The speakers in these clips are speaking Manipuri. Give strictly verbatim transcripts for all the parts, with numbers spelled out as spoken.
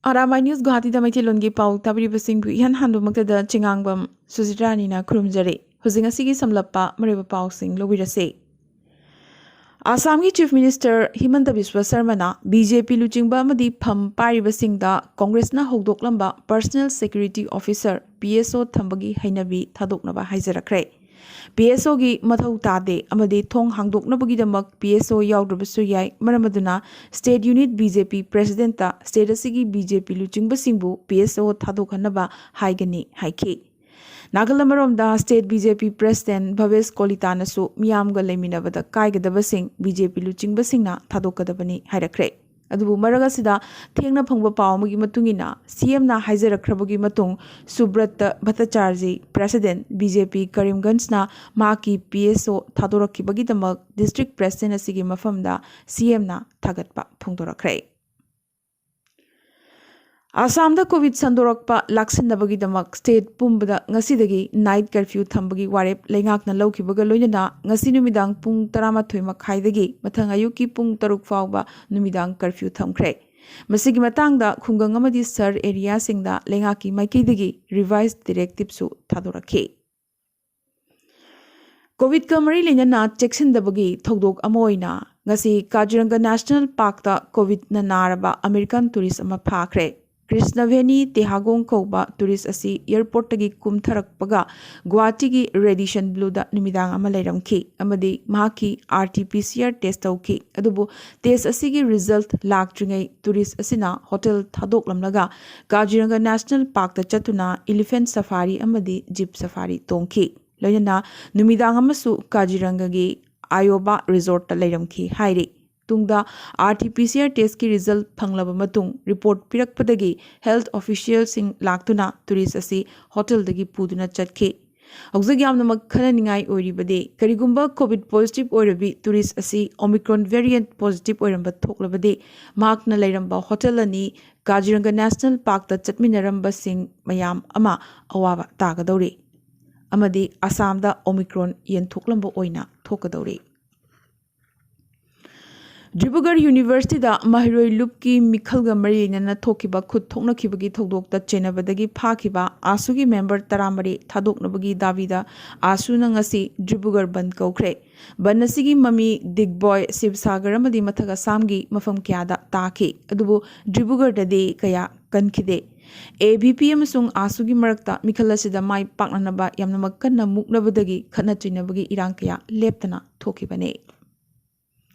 ꯑꯥꯔ ꯑꯥꯏ ꯅ꯭ꯌꯨꯁ ꯒꯨꯋꯥꯍꯥꯇꯤꯗ ꯃꯩꯇꯩꯂꯣꯟꯒꯤ ꯄꯥꯎ ꯇꯥꯕꯤꯔꯤꯕꯁꯤꯡꯕꯨ ꯏꯍꯥꯟ ꯍꯥꯟꯕꯃꯛꯇꯗ ꯆꯤꯉꯥꯡꯕꯝ ꯁꯨꯖꯤꯇ꯭ꯔꯥꯅꯤꯅ ꯈꯨꯔꯨꯝꯖꯔꯤ꯫ ꯍꯧꯖꯤꯛ ꯉꯁꯤꯒꯤ ꯁꯝꯂꯞꯄ ꯃꯔꯨꯑꯣꯏꯕ ꯄꯥꯎꯁꯤꯡ ꯂꯧꯕꯤꯔꯁꯤ꯫ ꯑꯁꯥꯝꯒꯤ ꯆꯤꯐ ꯃꯤꯅꯤꯁꯇꯔ ꯍꯤꯃꯟꯇ ꯕꯤꯁ꯭ꯋ ꯁꯔꯃꯅ ꯕꯤ ꯖꯦ ꯄꯤ ꯂꯨꯆꯤꯡꯕ ꯑꯃꯗꯤ ꯐꯝ ꯄꯥꯏꯔꯤꯕꯁꯤꯡꯗ ꯀꯣꯡꯒ꯭ꯔꯦꯁꯅ ꯍꯧꯗꯣꯛꯂꯝꯕ personal security officer, P S O, ꯊꯝꯕꯒꯤ ꯍꯩꯅꯕꯤ ꯊꯥꯗꯣꯛꯅꯕ ꯍꯥꯏꯖꯔꯛꯈ꯭ꯔꯦ꯫ ꯄꯤ ꯑꯦꯁ ꯑꯣꯒꯤ ꯃꯊꯧ ꯇꯥꯗꯦ ꯑꯃꯗꯤ ꯊꯣꯡ ꯍꯥꯡꯗꯣꯛꯅꯕꯒꯤꯗꯃꯛ ꯄꯤ ꯑꯦꯁ ꯑꯣ ꯌꯥꯎꯗ꯭ꯔꯕꯁꯨ ꯌꯥꯏ, ꯃꯔꯝ ꯑꯗꯨꯅ ꯁ꯭ꯇꯦꯠ ꯌꯨꯅꯤꯠ ꯕꯤ ꯖꯦ ꯄꯤ ꯄ꯭ꯔꯦꯁꯤꯗꯦꯟꯠꯇ ꯁ꯭ꯇꯦꯠ ꯑꯁꯤꯒꯤ ꯕꯤ ꯖꯦ ꯄꯤ ꯂꯨꯆꯤꯡꯕꯁꯤꯡꯕꯨ ꯄꯤ ꯑꯦꯁ ꯑꯣ ꯊꯥꯗꯣꯛꯍꯟꯅꯕ ꯍꯥꯏꯒꯅꯤ ꯍꯥꯏꯈꯤ꯫ ꯅꯥꯒꯜ ꯑꯃꯔꯣꯝꯗ ꯁ꯭ꯇꯦꯠ ꯕꯤ ꯖꯦ ꯄꯤ ꯄ꯭ꯔꯦꯁꯤꯗꯦꯟꯠ ꯚꯕꯦꯁ ꯀꯣꯂꯤꯇꯥꯅꯁꯨ ꯃꯤꯌꯥꯝꯒ ꯂꯩꯃꯤꯟꯅꯕꯗ ꯀꯥꯏꯒꯗꯕꯁꯤꯡ ꯕꯤ ꯖꯦ ꯄꯤ ꯂꯨꯆꯤꯡꯕꯁꯤꯡꯅ ꯊꯥꯗꯣꯛꯀꯗꯕꯅꯤ ꯍꯥꯏꯔꯛꯈ꯭ꯔꯦ꯫ ꯑꯗꯨꯕꯨ ꯃꯔꯛ ꯑꯁꯤꯗ ꯊꯦꯡꯅ ꯐꯪꯕ ꯄꯥꯎ ꯑꯃꯒꯤ ꯃꯇꯨꯡ ꯏꯟꯅ, ꯁꯤ ꯑꯦꯝꯅ ꯍꯥꯏꯖꯔꯛꯈ꯭ꯔꯕꯒꯤ ꯃꯇꯨꯡ ꯁꯨꯕ꯭ꯔꯠꯇ ꯚꯠꯇꯆꯥꯔꯖꯤ, ꯄ꯭ꯔꯦꯁꯤꯗꯦꯟꯠ ꯕꯤ ꯖꯦ ꯄꯤ ꯀꯔꯤꯝꯒꯟꯖꯅ ꯃꯍꯥꯛꯀꯤ ꯄꯤ ꯑꯦꯁ ꯑꯣ ꯊꯥꯗꯣꯔꯛꯈꯤꯕꯒꯤꯗꯃꯛ ꯗꯤꯁꯇ꯭ꯔꯤꯛ ꯄ꯭ꯔꯦꯁꯤꯗꯦꯟꯠ ꯑꯁꯤꯒꯤ ꯃꯐꯝꯗ ꯁꯤ ꯑꯦꯝꯅ ꯊꯥꯒꯠꯄ ꯐꯣꯡꯗꯣꯔꯛꯈ꯭ꯔꯦ꯫ ꯑꯁꯥꯝꯗ ꯀꯣꯚꯤꯗ ꯁꯟꯗꯣꯔꯛꯄ ꯂꯥꯛꯁꯤꯟꯅꯕꯒꯤꯗꯃꯛ ꯁ꯭ꯇꯦꯠ ꯄꯨꯝꯕꯗ ꯉꯁꯤꯗꯒꯤ ꯅꯥꯏꯠ ꯀꯔꯐ꯭ꯌꯨ ꯊꯝꯕꯒꯤ ꯋꯥꯔꯦꯞ ꯂꯩꯉꯥꯛꯅ ꯂꯧꯈꯤꯕꯒ ꯂꯣꯏꯅꯅ ꯉꯁꯤ ꯅꯨꯃꯤꯗꯥꯡ ꯄꯨꯡ ꯇꯔꯥꯃꯥꯊꯣꯏ ꯃꯈꯥꯏꯗꯒꯤ ꯃꯊꯪ ꯑꯌꯨꯛꯀꯤ ꯄꯨꯡ ꯇꯔꯨꯛ ꯐꯥꯎꯕ ꯅꯨꯃꯤꯗꯥꯡ ꯀꯔꯐ꯭ꯌꯨ ꯊꯝꯈ꯭ꯔꯦ꯫ ꯃꯁꯤꯒꯤ ꯃꯇꯥꯡꯗ ꯈꯨꯡꯒꯪ ꯑꯃꯗꯤ ꯁꯍꯔ ꯑꯦꯔꯤꯌꯥꯁꯤꯡꯗ ꯂꯩꯉꯥꯛꯀꯤ ꯃꯥꯏꯀꯩꯗꯒꯤ ꯔꯤꯚꯥꯏꯁ ꯗꯤꯔꯦꯛꯇꯤꯞꯁꯨ ꯊꯥꯗꯣꯔꯛꯈꯤ꯫ ꯀꯣꯚꯤꯗꯀ ꯃꯔꯤ ꯂꯩꯅꯅ ꯆꯦꯛꯁꯤꯟꯗꯕꯒꯤ ꯊꯧꯗꯣꯛ ꯑꯃ ꯑꯣꯏꯅ ꯉꯁꯤ ꯀꯥꯖꯤꯔꯪꯒ ꯅꯦꯁꯅꯦꯜ ꯄꯥꯔꯛꯇ ꯀꯣꯚꯤꯗꯅ ꯅꯥꯔꯕ ꯑꯃꯦꯔꯤꯀꯥꯟ ꯇꯨꯔꯤꯁ ꯑꯃ ꯐꯥꯈ꯭ꯔꯦ꯫ ꯀ꯭ꯔꯤꯁꯅꯚꯦꯅꯤ ꯇꯦꯍꯥꯒꯣꯡ ꯀꯧꯕ ꯇꯨꯔꯤꯁ ꯑꯁꯤ ꯑꯦꯌꯔꯄꯣꯔꯠꯇꯒꯤ ꯀꯨꯝꯊꯔꯛꯄꯒ ꯒꯨꯋꯥꯍꯥꯇꯤꯒꯤ ꯔꯦꯗꯤꯁꯟ ꯕ꯭ꯂꯨꯗ ꯅꯨꯃꯤꯗꯥꯡ ꯑꯃ ꯂꯩꯔꯝꯈꯤ ꯑꯃꯗꯤ ꯃꯍꯥꯛꯀꯤ R T P C R test ꯇꯧꯈꯤ꯫ ꯑꯗꯨꯕꯨ ꯇꯦꯁ ꯑꯁꯤꯒꯤ ꯔꯤꯖꯜꯠ ꯂꯥꯛꯇ꯭ꯔꯤꯉꯩ ꯇꯨꯔꯤꯁ ꯑꯁꯤꯅ ꯍꯣꯇꯦꯜ ꯊꯥꯗꯣꯛꯂꯝꯂꯒ ꯀꯥꯖꯤꯔꯪꯒ ꯅꯦꯁꯅꯦꯜ ꯄꯥꯔꯛꯇ ꯆꯠꯇꯨꯅ ꯏꯂꯤꯐꯦꯟꯠ ꯁꯐꯥꯔꯤ ꯑꯃꯗꯤ ꯖꯤꯞ ꯁꯐꯥꯔꯤ ꯇꯣꯡꯈꯤ꯫ ꯂꯣꯏꯅꯅ ꯅꯨꯃꯤꯗꯥꯡ ꯑꯃꯁꯨ ꯀꯥꯖꯤꯔꯪꯒꯒꯤ ꯑꯥꯌꯣꯕꯥ ꯔꯤꯖꯣꯔꯠꯇ ꯂꯩꯔꯝꯈꯤ ꯍꯥꯏꯔꯤ꯫ ꯇꯨꯡꯗ R T P C R ꯇꯦꯁꯀꯤ result ꯐꯪꯂꯕ ꯃꯇꯨꯡ ꯔꯤꯄꯣꯔꯠ ꯄꯤꯔꯛꯄꯗꯒꯤ ꯍꯦꯜꯊ ꯑꯣꯐꯤꯁꯤꯌꯦꯜꯁꯤꯡ ꯂꯥꯛꯇꯨꯅ ꯇꯨꯔꯤꯁ ꯑꯁꯤ ꯍꯣꯇꯦꯜꯗꯒꯤ ꯄꯨꯗꯨꯅ ꯆꯠꯈꯤ꯫ ꯍꯧꯖꯤꯛ ꯌꯥꯝꯅꯃꯛ ꯈꯟꯅꯅꯤꯡꯉꯥꯏ ꯑꯣꯏꯔꯤꯕꯗꯤ ꯀꯔꯤꯒꯨꯝꯕ ꯀꯣꯚꯤꯗ ꯄꯣꯖꯤꯇꯤꯚ ꯑꯣꯏꯔꯕꯤ ꯇꯨꯔꯤꯁ ꯑꯁꯤ ꯑꯣꯃꯤꯀ꯭ꯔꯣꯟ ꯚꯦꯔꯤꯌꯦꯟꯠ ꯄꯣꯖꯤꯇꯤꯚ ꯑꯣꯏꯔꯝꯕ ꯊꯣꯛꯂꯕꯗꯤ ꯃꯍꯥꯛꯅ ꯂꯩꯔꯝꯕ ꯍꯣꯇꯦꯜ ꯑꯅꯤ ꯀꯥꯖꯤꯔꯪꯒ ꯅꯦꯁꯅꯦꯜ ꯄꯥꯔꯛꯇ ꯆꯠꯃꯤꯟꯅꯔꯝꯕꯁꯤꯡ ꯃꯌꯥꯝ ꯑꯃ ꯑꯋꯥꯕ ꯇꯥꯒꯗꯧꯔꯤ ꯑꯃꯗꯤ ꯑꯁꯥꯝꯗ ꯑꯣꯃꯤꯀ꯭ꯔꯣꯟ ꯌꯦꯟꯊꯣꯛꯂꯝꯕ ꯑꯣꯏꯅ ꯊꯣꯛꯀꯗꯧꯔꯤ꯫ ꯗꯤꯕ꯭ꯔꯨꯒꯔ ꯌꯨꯅꯤꯚꯔꯁꯤꯇꯤꯗ ꯃꯍꯩꯔꯣꯏ ꯂꯨꯞꯀꯤ ꯃꯤꯈꯜꯒ ꯃꯔꯤ ꯂꯩꯅꯅ ꯊꯣꯛꯈꯤꯕ ꯈꯨꯠ ꯊꯣꯛꯅꯈꯤꯕꯒꯤ ꯊꯧꯗꯣꯛꯇ ꯆꯦꯟꯅꯕꯗꯒꯤ ꯐꯥꯈꯤꯕ ꯑꯥꯁꯨꯒꯤ ꯃꯦꯝꯕꯔ ꯇꯔꯥꯃꯔꯤ ꯊꯥꯗꯣꯛꯅꯕꯒꯤ ꯗꯥꯕꯤꯗ ꯑꯥꯁꯨꯅ ꯉꯁꯤ ꯗꯤꯕ꯭ꯔꯨꯒꯔ ꯕꯟꯗ ꯀꯧꯈ꯭ꯔꯦ꯫ ꯕꯟꯗ ꯑꯁꯤꯒꯤ ꯃꯃꯤ ꯗꯤꯒꯕꯣꯏ, ꯁꯤꯕꯁꯥꯒꯔ ꯑꯃꯗꯤ ꯃꯊꯛ ꯑꯁꯥꯝꯒꯤ ꯃꯐꯝ ꯀꯌꯥꯗ ꯇꯥꯈꯤ꯫ ꯑꯗꯨꯕꯨ ꯗꯤꯕ꯭ꯔꯨꯒꯔꯗꯗꯤ ꯀꯌꯥ ꯀꯟꯈꯤꯗꯦ꯫ ꯑꯦ ꯚꯤ ꯄꯤ ꯑꯃꯁꯨꯡ ꯑꯥꯁꯨꯒꯤ ꯃꯔꯛꯇ ꯃꯤꯈꯜ ꯑꯁꯤꯗ ꯃꯥꯏ ꯄꯥꯛꯅꯅꯕ ꯌꯥꯝꯅꯃꯛ ꯀꯟꯅ ꯃꯨꯛꯅꯕꯗꯒꯤ ꯈꯠꯅ ꯆꯩꯅꯕꯒꯤ ꯏꯔꯥꯡ ꯀꯌꯥ ꯂꯦꯞꯇꯅ ꯊꯣꯛꯈꯤꯕꯅꯤ꯫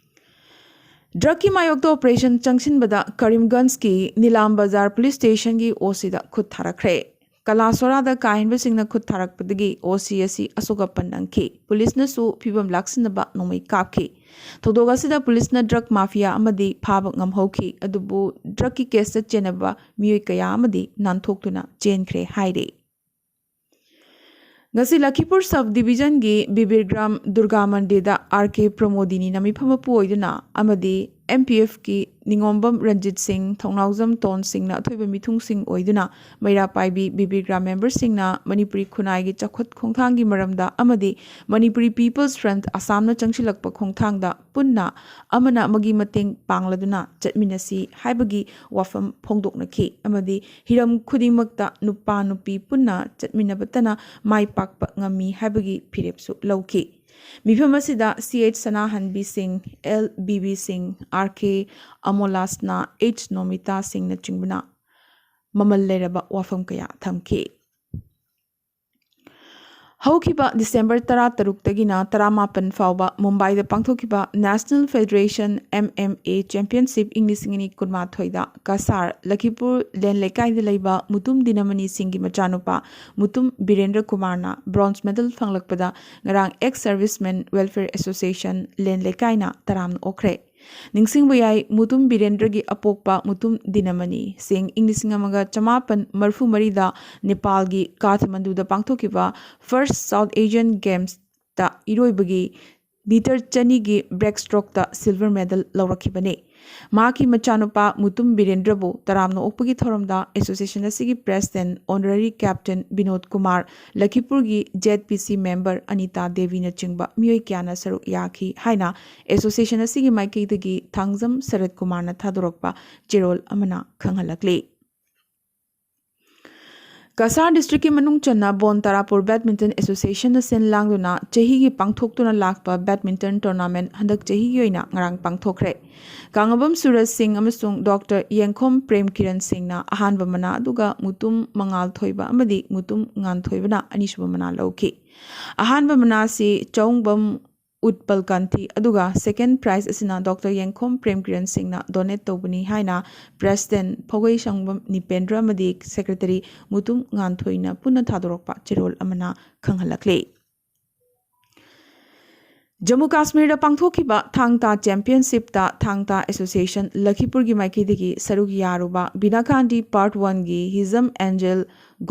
ꯗ꯭ꯔꯒꯀꯤ ꯃꯥꯌꯣꯛꯇ ꯑꯣꯄꯔꯦꯁꯟ ꯆꯪꯁꯤꯟꯕꯗ ꯀꯔꯤꯝꯒꯟꯖꯀꯤ ꯅꯤꯂꯥꯝ ꯕꯖꯥꯔ ꯄꯨꯂꯤꯁ ꯁ꯭ꯇꯦꯁꯟꯒꯤ ꯑꯣ ꯁꯤꯗ ꯈꯨꯠ ꯊꯥꯔꯛꯈ꯭ꯔꯦ꯫ ꯀꯂꯥ ꯁꯣꯔꯥꯗ ꯀꯥ ꯍꯦꯟꯕꯁꯤꯡꯅ ꯈꯨꯠ ꯊꯥꯔꯛꯄꯗꯒꯤ ꯑꯣ ꯁꯤ ꯑꯁꯤ ꯑꯁꯣꯛ ꯑꯄꯟ ꯅꯪꯈꯤ꯫ ꯄꯨꯂꯤꯁꯅꯁꯨ ꯐꯤꯕꯝ ꯂꯥꯛꯁꯤꯟꯅꯕ ꯅꯣꯡꯃꯩ ꯀꯥꯞꯈꯤ꯫ ꯊꯧꯗꯣꯛ ꯑꯁꯤꯗ ꯄꯨꯂꯤꯁꯅ ꯗ꯭ꯔꯒ ꯃꯥꯐꯤꯌꯥ ꯑꯃꯗꯤ ꯐꯥꯕ ꯉꯝꯍꯧꯈꯤ, ꯑꯗꯨꯕꯨ ꯗ꯭ꯔꯒꯀꯤ ꯀꯦꯁꯇ ꯆꯦꯟꯅꯕ ꯃꯤꯑꯣꯏ ꯀꯌꯥ ꯑꯃꯗꯤ ꯅꯥꯟꯊꯣꯛꯇꯨꯅ ꯆꯦꯟꯈ꯭ꯔꯦ ꯍꯥꯏꯔꯤ꯫ ꯉꯁꯤ ꯂꯈꯤꯄꯨꯔ ꯁꯕ ꯗꯤꯕꯤꯖꯟꯒꯤ ꯕꯤꯕꯤꯔꯒ꯭ꯔꯥꯝ ꯗꯨꯔꯒꯥ ꯃꯟꯗꯤꯔꯗ ꯑꯥꯔ ꯀꯦ ꯄ꯭ꯔꯃꯣꯗꯤꯅꯤꯅ ꯃꯤꯐꯝ ꯃꯄꯨ ꯑꯣꯏꯗꯨꯅ ꯑꯃꯗꯤ ꯑꯦꯝ ꯄꯤ ꯑꯦꯐꯀꯤ ꯅꯤꯉꯣꯝꯕꯝ ꯔꯟꯖꯤꯠ ꯁꯤꯡ, ꯊꯧꯅꯥꯎꯖꯝ ꯇꯣꯟ ꯁꯤꯡꯅ ꯑꯊꯣꯏꯕ ꯃꯤꯊꯨꯡꯁꯤꯡ ꯑꯣꯏꯗꯨꯅ ꯃꯩꯔꯥ ꯄꯥꯏꯕꯤ ꯕꯤꯕꯤꯔꯒ꯭ꯔꯥꯝ ꯃꯦꯝꯕꯔꯁꯤꯡꯅ ꯃꯅꯤꯄꯨꯔꯤ ꯈꯨꯟꯅꯥꯏꯒꯤ ꯆꯥꯎꯈꯠ ꯈꯣꯡꯊꯥꯡꯒꯤ ꯃꯔꯝꯗ ꯑꯃꯗꯤ ꯃꯅꯤꯄꯨꯔꯤ ꯄꯤꯄꯜꯁ ꯐ꯭ꯔꯟꯠ ꯑꯁꯥꯝꯅ ꯆꯪꯁꯤꯜꯂꯛꯄ ꯈꯣꯡꯊꯥꯡꯗ ꯄꯨꯟꯅ ꯑꯃꯅ ꯑꯃꯒꯤ ꯃꯇꯦꯡ ꯄꯥꯡꯂꯗꯨꯅ ꯆꯠꯃꯤꯟꯅꯁꯤ ꯍꯥꯏꯕꯒꯤ ꯋꯥꯐꯝ ꯐꯣꯡꯗꯣꯛꯅꯈꯤ ꯑꯃꯗꯤ ꯍꯤꯔꯝ ꯈꯨꯗꯤꯡꯃꯛꯇ ꯅꯨꯄꯥ ꯅꯨꯄꯤ ꯄꯨꯟꯅ ꯆꯠꯃꯤꯟꯅꯕꯇꯅ ꯃꯥꯏ ꯄꯥꯛꯄ ꯉꯝꯃꯤ ꯍꯥꯏꯕꯒꯤ ꯐꯤꯔꯦꯞꯁꯨ ꯂꯧꯈꯤ꯫ ꯃꯤꯐꯝ ꯑꯁꯤꯗ ꯁꯤ ꯑꯩꯆ ꯁꯅꯥꯍꯟꯕꯤ ꯁꯤꯡ, ꯑꯦꯜ ꯕꯤ ꯕꯤ ꯁꯤꯡ, ꯑꯥꯔ ꯀꯦ ꯑꯃꯣꯂꯥꯁꯅꯥ, ꯑꯩꯆ ꯅꯣꯃꯤꯇꯥ ꯁꯤꯡꯅꯆꯤꯡꯕꯅ ꯃꯃꯜ ꯂꯩꯔꯕ ꯋꯥꯐꯝ ꯀꯌꯥ ꯊꯝꯈꯤ꯫ ꯍꯧꯈꯤꯕ ꯗꯤꯁꯦꯝꯕꯔ ꯇꯔꯥꯇꯔꯨꯛꯇꯒꯤꯅ ꯇꯔꯥꯃꯥꯄꯟ ꯐꯥꯎꯕ ꯃꯨꯝꯕꯥꯏꯗ ꯄꯥꯡꯊꯣꯛꯈꯤꯕ National Federation M M A Championship ꯏꯪ ꯂꯤꯁꯤꯡ ꯑꯅꯤ ꯀꯨꯟꯃꯥꯊꯣꯏꯗ ꯀꯁꯥꯔ ꯂꯈꯤꯄꯨꯔ ꯂꯦꯟ ꯂꯩꯀꯥꯏꯗ ꯂꯩꯕ ꯃꯨꯇꯨꯝ ꯗꯤꯅꯃꯅꯤ ꯁꯤꯡꯒꯤ ꯃꯆꯥꯅꯨꯄꯥ ꯃꯨꯇꯨꯝ ꯕꯤꯔꯦꯟꯗ꯭ꯔ ꯀꯨꯃꯥꯔꯅ bronze medal ꯐꯪꯂꯛꯄꯗ ꯉꯔꯥꯡ Ex Servicemen Welfare Association ꯂꯦꯟ ꯂꯩꯀꯥꯏꯅ ꯇꯔꯥꯝꯅ ꯑꯣꯛꯈ꯭ꯔꯦ꯫ ꯅꯤꯡꯁꯤꯡꯕ ꯌꯥꯏ, ꯃꯨꯇꯨꯝ ꯕꯤꯔꯦꯟꯗ꯭ꯔꯒꯤ ꯑꯄꯣꯛꯄ ꯃꯨꯇꯨꯝ ꯗꯤꯅꯃꯅꯤ ꯁꯤꯡ ꯏꯪ ꯂꯤꯁꯤꯡ ꯑꯃꯒ ꯆꯃꯥꯄꯟ ꯃꯔꯤꯐꯨ ꯃꯔꯤꯗ ꯅꯦꯄꯥꯜꯒꯤ ꯀꯥꯊꯃꯟꯗꯨꯗ ꯄꯥꯡꯊꯣꯛꯈꯤꯕ First South Asian Games ꯇ ꯏꯔꯣꯏꯕꯒꯤ ꯃꯤꯇꯔ ꯆꯅꯤꯒꯤ breaststroke ꯇ silver medal ꯂꯧꯔꯛꯈꯤꯕꯅꯤ꯫ ꯃꯍꯥꯛꯀꯤ ꯃꯆꯥꯅꯨꯄꯥ ꯃꯨꯇꯨꯝ ꯕꯤꯔꯦꯟꯗ꯭ꯔꯕꯨ ꯇꯔꯥꯝꯅ ꯑꯣꯛꯄꯒꯤ ꯊꯧꯔꯝꯗ ꯑꯦꯁꯣꯁꯤꯌꯦꯁꯟ ꯑꯁꯤꯒꯤ president honorary captain Binod Kumar, ꯂꯈꯤꯄꯨꯔꯒꯤ Z P C member Anita ꯗꯦꯕꯤꯅꯆꯤꯡꯕ ꯃꯤꯑꯣꯏ ꯀꯌꯥꯅ ꯁꯔꯨꯛ ꯌꯥꯈꯤ ꯍꯥꯏꯅ ꯑꯦꯁꯣꯁꯤꯌꯦꯁꯟ ꯑꯁꯤꯒꯤ ꯃꯥꯏꯀꯩꯗꯒꯤ ꯊꯥꯡꯖꯝ ꯁꯔꯠ ꯀꯨꯃꯥꯔꯅ ꯊꯥꯗꯣꯔꯛꯄ ꯆꯦꯔꯣꯜ ꯑꯃꯅ ꯈꯪꯍꯜꯂꯛꯂꯤ꯫ ꯀꯁꯥꯔ ꯗꯤꯁꯇ꯭ꯔꯤꯛꯀꯤ ꯃꯅꯨꯡ ꯆꯟꯅ ꯕꯣꯟ ꯇꯔꯥꯄꯨꯔ ꯕꯦꯗꯃꯤꯟꯇꯟ ꯑꯦꯁꯣꯁꯤꯌꯦꯁꯟꯅ ꯁꯤꯟ ꯂꯥꯡꯗꯨꯅ ꯆꯍꯤꯒꯤ ꯄꯥꯡꯊꯣꯛꯇꯨꯅ ꯂꯥꯛꯄ ꯕꯦꯗꯃꯤꯟꯇꯟ ꯇꯣꯔꯅꯥꯃꯦꯟꯠ ꯍꯟꯗꯛ ꯆꯍꯤꯒꯤ ꯑꯣꯏꯅ ꯉꯔꯥꯡ ꯄꯥꯡꯊꯣꯛꯈ꯭ꯔꯦ꯫ ꯀꯥꯡꯉꯕꯝ ꯁꯨꯔꯖ ꯁꯤꯡ ꯑꯃꯁꯨꯡ ꯗꯣꯛꯇꯔ ꯌꯦꯡꯈꯣꯝ ꯄ꯭ꯔꯦꯝ ꯀꯤꯔꯟ ꯁꯤꯡꯅ ꯑꯍꯥꯟꯕ ꯃꯅꯥ, ꯑꯗꯨꯒ ꯃꯨꯇꯨꯝ ꯃꯉꯥꯜ ꯊꯣꯏꯕ ꯑꯃꯗꯤ ꯃꯨꯇꯨꯝ ꯉꯥꯟꯊꯣꯏꯕꯅ ꯑꯅꯤꯁꯨꯕ ꯃꯅꯥ ꯂꯧꯈꯤ꯫ ꯑꯍꯥꯟꯕ ꯃꯅꯥ ꯑꯁꯤ ꯆꯧꯕꯝ ꯎꯠꯄꯜ ꯀꯥꯟꯊꯤ, ꯑꯗꯨꯒ ꯁꯦꯀꯦꯟ ꯄ꯭ꯔꯥꯏꯖ ꯑꯁꯤꯅ ꯗꯣꯛꯇꯔ ꯌꯦꯡꯈꯣꯝ ꯄ꯭ꯔꯦꯝ ꯀꯤꯔꯟ ꯁꯤꯡꯅ ꯗꯣꯅꯦꯠ ꯇꯧꯕꯅꯤ ꯍꯥꯏꯅ ꯄ꯭ꯔꯦꯁꯤꯗꯦꯟꯠ ꯐꯧꯒꯩ ꯁꯪꯕꯝ ꯅꯤꯄꯦꯟꯗ꯭ꯔ ꯑꯃꯗꯤ ꯁꯦꯀ꯭ꯔꯦꯇꯔꯤ ꯃꯨꯇꯨꯝ ꯉꯥꯟꯊꯣꯏꯅ ꯄꯨꯟꯅ ꯊꯥꯗꯣꯔꯛꯄ ꯆꯦꯔꯣꯜ ꯑꯃꯅ ꯈꯪꯍꯜꯂꯛꯂꯤ꯫ ꯖꯝꯃꯨ ꯀꯥꯁꯃꯤꯔꯗ ꯄꯥꯡꯊꯣꯛꯈꯤꯕ ꯊꯥꯡ ꯇꯥ ꯆꯦꯝꯄꯤꯌꯟꯁꯤꯞꯇ ꯊꯥꯡ ꯇꯥ ꯑꯦꯁꯣꯁꯤꯌꯦꯁꯟ ꯂꯈꯤꯄꯨꯔꯒꯤ ꯃꯥꯏꯀꯩꯗꯒꯤ ꯁꯔꯨꯛ ꯌꯥꯔꯨꯕ ꯕꯤꯅꯥꯀꯥꯟꯗꯤ ꯄꯥꯔꯠ ꯋꯥꯟꯒꯤ ꯍꯤꯖꯝ ꯑꯦꯟꯖꯦꯜ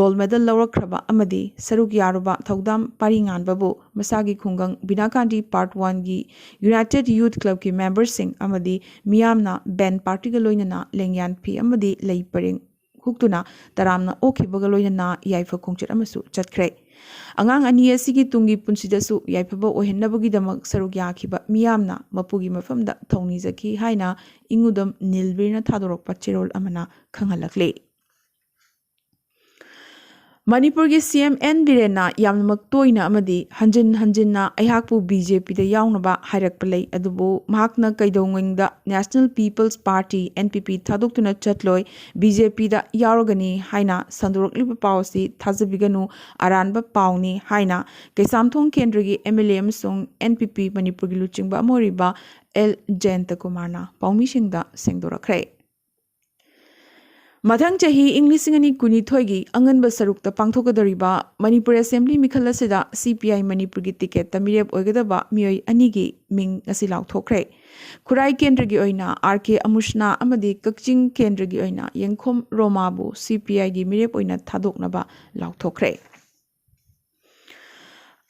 ꯒꯣꯜꯗ ꯃꯦꯗꯜ ꯂꯧꯔꯛꯈ꯭ꯔꯕ ꯑꯃꯗꯤ ꯁꯔꯨꯛ ꯌꯥꯔꯨꯕ ꯊꯧꯗꯥꯝ ꯄꯥꯔꯤꯉꯥꯟꯕꯕꯨ ꯃꯁꯥꯒꯤ ꯈꯨꯡꯒꯪ ꯕꯤꯅꯥꯀꯥꯟꯗꯤ ꯄꯥꯔꯠ ꯋꯥꯟꯒꯤ ꯌꯨꯅꯥꯏꯇꯦꯗ ꯌꯨꯊ ꯀ꯭ꯂꯕꯀꯤ ꯃꯦꯝꯕꯔꯁꯤꯡ ꯑꯃꯗꯤ ꯃꯤꯌꯥꯝꯅ ꯕꯦꯟ ꯄꯥꯔꯇꯤꯒ ꯂꯣꯏꯅꯅ ꯂꯦꯡꯌꯥꯟ ꯐꯤ ꯑꯃꯗꯤ ꯂꯩ ꯄꯔꯦꯡ ꯍꯨꯛꯇꯨꯅ ꯇꯔꯥꯝꯅ ꯑꯣꯛꯈꯤꯕꯒ ꯂꯣꯏꯅꯅ ꯌꯥꯏꯐ ꯈꯣꯡꯆꯠ ꯑꯃꯁꯨ ꯆꯠꯈ꯭ꯔꯦ꯫ ꯑꯉꯥꯡ ꯑꯅꯤ ꯑꯁꯤꯒꯤ ꯇꯨꯡꯒꯤ ꯄꯨꯟꯁꯤꯗꯁꯨ ꯌꯥꯏꯐꯕ ꯑꯣꯏꯍꯟꯅꯕꯒꯤꯗꯃꯛ ꯁꯔꯨꯛ ꯌꯥꯈꯤꯕ ꯃꯤꯌꯥꯝꯅ ꯃꯄꯨꯒꯤ ꯃꯐꯝꯗ ꯊꯧꯅꯤꯖꯈꯤ ꯍꯥꯏꯅ ꯏꯉꯨꯗꯝ ꯅꯤꯜꯕꯤꯔꯅ ꯊꯥꯗꯣꯔꯛꯄ ꯆꯦꯔꯣꯜ ꯑꯃꯅ ꯈꯪꯍꯜꯂꯛꯂꯤ꯫ ꯃꯅꯤꯄꯨꯔꯒꯤ ꯁꯤ ꯑꯦꯝ ꯑꯦꯟ ꯕꯤꯔꯦꯟꯅ ꯌꯥꯝꯅꯃꯛ ꯇꯣꯏꯅ ꯑꯃꯗꯤ ꯍꯟꯖꯤꯟ ꯍꯟꯖꯤꯟꯅ ꯑꯩꯍꯥꯛꯄꯨ ꯕꯤ ꯖꯦ ꯄꯤꯗ ꯌꯥꯎꯅꯕ ꯍꯥꯏꯔꯛꯄ ꯂꯩ, ꯑꯗꯨꯕꯨ ꯃꯍꯥꯛꯅ ꯀꯩꯗꯧꯉꯩꯗ National People's Party, N P P, ꯊꯥꯗꯣꯛꯇꯨꯅ ꯆꯠꯂꯣꯏ, ꯕꯤ ꯖꯦ ꯄꯤꯗ ꯌꯥꯎꯔꯒꯅꯤ ꯍꯥꯏꯅ ꯁꯟꯗꯣꯔꯛꯂꯤꯕ ꯄꯥꯎ ꯑꯁꯤ ꯊꯥꯖꯕꯤꯒꯅꯨ, ꯑꯔꯥꯟꯕ ꯄꯥꯎꯅꯤ ꯍꯥꯏꯅ ꯀꯩꯁꯥꯝꯊꯣꯡ ꯀꯦꯟꯗ꯭ꯔꯒꯤ ꯑꯦꯝ ꯑꯦꯜ ꯑꯦ ꯑꯃꯁꯨꯡ ꯑꯦꯟ ꯄꯤ ꯄꯤ ꯃꯅꯤꯄꯨꯔꯒꯤ ꯂꯨꯆꯤꯡꯕ ꯑꯃ ꯑꯣꯏꯔꯤꯕ ꯑꯦꯜ ꯖꯌꯟꯇꯀꯨꯃꯥꯔꯅ ꯄꯥꯎꯃꯤꯁꯤꯡꯗ ꯁꯦꯡꯗꯣꯔꯛꯈ꯭ꯔꯦ꯫ ꯃꯊꯪ ꯆꯍꯤ ꯏꯪ ꯂꯤꯁꯤꯡ ꯑꯅꯤ ꯀꯨꯟꯅꯤꯊꯣꯏꯒꯤ ꯑꯉꯟꯕ ꯁꯔꯨꯛꯇ ꯄꯥꯡꯊꯣꯛꯀꯗꯧꯔꯤꯕ ꯃꯅꯤꯄꯨꯔ ꯑꯦꯁꯦꯝꯕ꯭ꯂꯤ ꯃꯤꯈꯜ ꯑꯁꯤꯗ ꯁꯤ ꯄꯤ ꯑꯥꯏ ꯃꯅꯤꯄꯨꯔꯒꯤ ꯇꯤꯀꯦꯠꯇ ꯃꯤꯔꯦꯞ ꯑꯣꯏꯒꯗꯕ ꯃꯤꯑꯣꯏ ꯑꯅꯤꯒꯤ ꯃꯤꯡ ꯉꯁꯤ ꯂꯥꯎꯊꯣꯛꯈ꯭ꯔꯦ꯫ ꯈꯨꯔꯥꯏ ꯀꯦꯟꯗ꯭ꯔꯒꯤ ꯑꯣꯏꯅ ꯑꯥꯔ ꯀꯦ ꯑꯃꯨꯁꯅꯥ ꯑꯃꯗꯤ ꯀꯛꯆꯤꯡ ꯀꯦꯟꯗ꯭ꯔꯒꯤ ꯑꯣꯏꯅ ꯌꯦꯡꯈꯣꯝ ꯔꯣꯃꯥꯕꯨ ꯁꯤ ꯄꯤ ꯑꯥꯏꯒꯤ ꯃꯤꯔꯦꯞ ꯑꯣꯏꯅ ꯊꯥꯗꯣꯛꯅꯕ ꯂꯥꯎꯊꯣꯛꯈ꯭ꯔꯦ꯫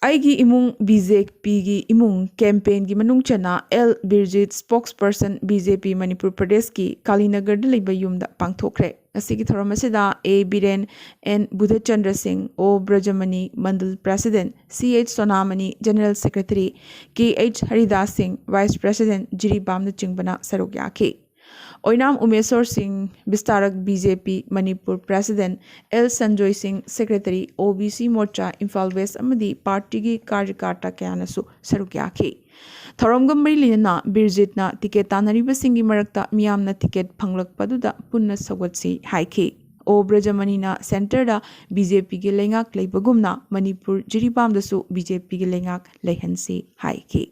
ꯑꯩꯒꯤ ꯏꯃꯨꯡ ꯕꯤ ꯖꯦ ꯄꯤꯒꯤ ꯏꯃꯨꯡ campaign ꯒꯤ ꯃꯅꯨꯡ ꯆꯟꯅ ꯑꯦꯜ ꯕꯤꯔꯖꯤꯠ, spokesperson ꯕꯤ ꯖꯦ ꯄꯤ ꯃꯅꯤꯄꯨꯔ ꯄ꯭ꯔꯗꯦꯁꯀꯤ ꯀꯥꯂꯤꯅꯒꯔꯗ ꯂꯩꯕ ꯌꯨꯝꯗ ꯄꯥꯡꯊꯣꯛꯈ꯭ꯔꯦ꯫ ꯉꯁꯤꯒꯤ ꯊꯧꯔꯝ ꯑꯁꯤꯗ ꯑꯦ ꯕꯤꯔꯦꯟ, ꯑꯦꯟ ꯕꯨꯙꯆꯟꯗ꯭ꯔ ꯁꯤꯡ, ꯑꯣ ꯕ꯭ꯔꯖꯃꯅꯤ, ꯃꯟꯗꯜ president, ꯁꯤ ꯑꯩꯆ ꯁꯣꯅꯥꯃꯅꯤ, general secretary, ꯀꯦ ꯑꯩꯆ ꯍꯔꯤꯗꯥꯁ ꯁꯤꯡ, vice president, ꯖꯤꯔꯤꯕꯥꯝꯅꯆꯤꯡꯕꯅ ꯁꯔꯨꯛ ꯌꯥꯈꯤ꯫ ꯑꯣꯏꯅꯥꯝ ꯎꯃꯦꯁꯣꯔ ꯁꯤꯡ, ꯕꯤꯁꯇꯥꯔꯛ ꯕꯤ ꯖꯦ ꯄꯤ ꯃꯅꯤꯄꯨꯔ president, ꯑꯦꯜ ꯁꯟꯖꯣꯏ ꯁꯤꯡ, secretary, ꯑꯣ ꯕꯤ ꯁꯤ ꯃꯣꯔꯆꯥ ꯏꯝꯐꯥꯜ ꯋꯦꯁ ꯑꯃꯗꯤ party ꯒꯤ ꯀꯥꯔꯌꯀꯔꯇꯥ ꯀꯌꯥꯅꯁꯨ ꯁꯔꯨꯛ ꯌꯥꯈꯤ꯫ ꯊꯧꯔꯝꯒ ꯃꯔꯤ ꯂꯩꯅꯅ ꯕꯤꯔꯖꯤꯠꯅ ticket ꯇꯥꯟꯅꯔꯤꯕꯁꯤꯡꯒꯤ ꯃꯔꯛꯇ ꯃꯤꯌꯥꯝꯅ ticket ꯐꯪꯂꯛꯄꯗꯨꯗ ꯄꯨꯟꯅ ꯁꯧꯒꯠꯁꯤ ꯍꯥꯏꯈꯤ꯫ ꯑꯣ ꯕ꯭ꯔꯖꯃꯅꯤꯅ centre ꯗ ꯕꯤ ꯖꯦ ꯄꯤꯒꯤ ꯂꯩꯉꯥꯛ ꯂꯩꯕꯒꯨꯝꯅ ꯃꯅꯤꯄꯨꯔ ꯖꯤꯔꯤꯕꯥꯝꯗꯁꯨ ꯕꯤ ꯖꯦ ꯄꯤꯒꯤ ꯂꯩꯉꯥꯛ ꯂꯩꯍꯟꯁꯤ ꯍꯥꯏꯈꯤ꯫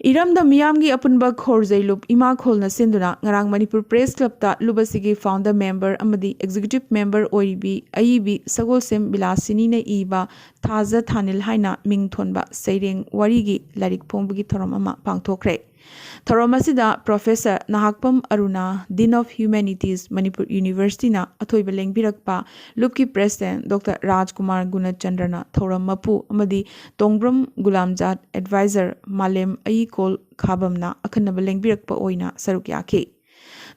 ꯏꯔꯝꯗꯝ ꯃꯤꯌꯥꯝꯒꯤ ꯑꯄꯨꯟꯕ ꯈꯣꯔꯖꯩ ꯂꯨꯞ ꯏꯃꯥ ꯈꯣꯜꯅ ꯁꯤꯟꯗꯨꯅ ꯉꯔꯥꯡ ꯃꯅꯤꯄꯨꯔ Press Club ꯇ ꯂꯨꯞ ꯑꯁꯤꯒꯤ founder member ꯑꯃꯗꯤ executive member ꯑꯣꯏꯔꯤꯕꯤ ꯑꯏꯕꯤ ꯁꯒꯣꯜꯁꯦꯝ ꯕꯤꯂꯥꯁꯤꯅꯤꯅ ꯏꯕ ꯊꯥꯖ ꯊꯥꯅꯤꯜ ꯍꯥꯏꯅ ꯃꯤꯡ ꯊꯣꯟꯕ ꯁꯩꯔꯦꯡ ꯋꯥꯔꯤꯒꯤ ꯂꯥꯏꯔꯤꯛ ꯐꯣꯡꯕꯒꯤ ꯊꯧꯔꯝ ꯑꯃ ꯄꯥꯡꯊꯣꯛꯈ꯭ꯔꯦ꯫ ꯊꯧꯔꯝ ꯑꯁꯤꯗ Professor Nahakpam Aruna, Dean of Humanities, Manipur University ꯅ ꯑꯊꯣꯏꯕ ꯂꯦꯡꯕꯤꯔꯛꯄ ꯂꯨꯞꯀꯤ president Doctor ꯔꯥꯖꯀꯨꯃꯥꯔ ꯒꯨꯅꯆꯟꯗ꯭ꯔꯅ ꯊꯧꯔꯝ ꯃꯄꯨ ꯑꯃꯗꯤ ꯇꯣꯡꯕ꯭ꯔꯝ ꯒꯨꯂꯥꯝꯖꯥꯠ, advisor ꯃꯥꯂꯦꯝ ꯑꯌꯤꯀꯣꯜ ꯈꯥꯕꯝꯅ ꯑꯈꯟꯅꯕ ꯂꯦꯡꯕꯤꯔꯛꯄ ꯑꯣꯏꯅ ꯁꯔꯨꯛ ꯌꯥꯈꯤ꯫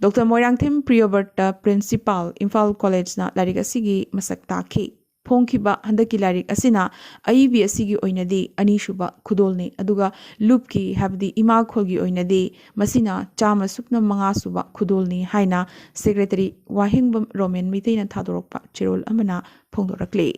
Doctor Moirangthem ꯄ꯭ꯔꯤꯌꯣꯕꯔꯇ, principal, Imphal College ꯅ ꯂꯥꯏꯔꯤꯛ ꯑꯁꯤꯒꯤ ꯃꯁꯛ ꯇꯥꯛꯈꯤ꯫ ꯐꯣꯡꯈꯤꯕ ꯍꯟꯗꯛꯀꯤ ꯂꯥꯏꯔꯤꯛ ꯑꯁꯤꯅ ꯑꯏꯕꯤ ꯑꯁꯤꯒꯤ ꯑꯣꯏꯅꯗꯤ ꯑꯅꯤꯁꯨꯕ ꯈꯨꯗꯣꯜꯅꯤ, ꯑꯗꯨꯒ ꯂꯨꯞꯀꯤ, ꯍꯥꯏꯕꯗꯤ ꯏꯃꯥꯈꯣꯜꯒꯤ ꯑꯣꯏꯅꯗꯤ ꯃꯁꯤꯅ ꯆꯥꯝꯃ ꯁꯨꯞꯅ ꯃꯉꯥ ꯁꯨꯕ ꯈꯨꯗꯣꯜꯅꯤ ꯍꯥꯏꯅ Secretary ꯋꯥꯍꯦꯡꯕꯝ ꯔꯣꯃꯦꯟ ꯃꯩꯇꯩꯅ ꯊꯥꯗꯣꯔꯛꯄ ꯆꯦꯔꯣꯜ ꯑꯃꯅ ꯐꯣꯡꯗꯣꯔꯛꯂꯤ꯫